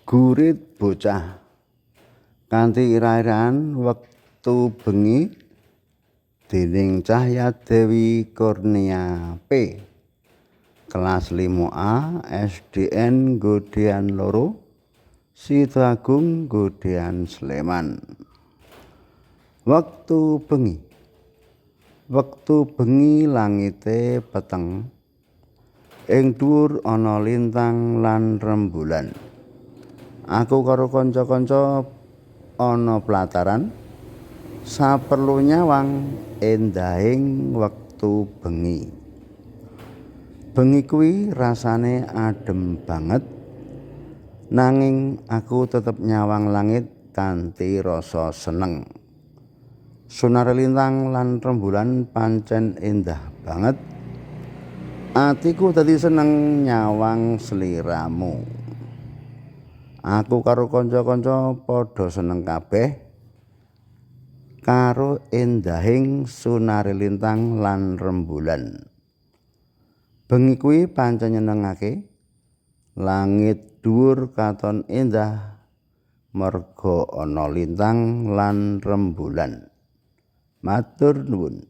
Gurit bocah kanthi ira-iraan wektu bengi dening Cahya Dewi Kurnia P. Kelas 5A SDN Godean 2 Sidoagung Godean Sleman. Wektu bengi. Wektu bengi langite peteng. Ing dhuwur ana lintang lan rembulan. Aku karo kanca-kanca ana plataran saperlu nyawang endahing wektu bengi. Bengi kuwi rasane adem banget. Nanging aku tetep nyawang langit kanthi rasa seneng. Sunare lintang lan rembulan pancen endah banget. Atiku dadi seneng nyawang sliramu. Aku karo kanca-kanca padha seneng kabeh karo endahing sunare lintang lan rembulan. Bengi kuwi pancen nyenengake. Langit dhuwur katon endah merga ana lintang lan rembulan. Matur nuwun.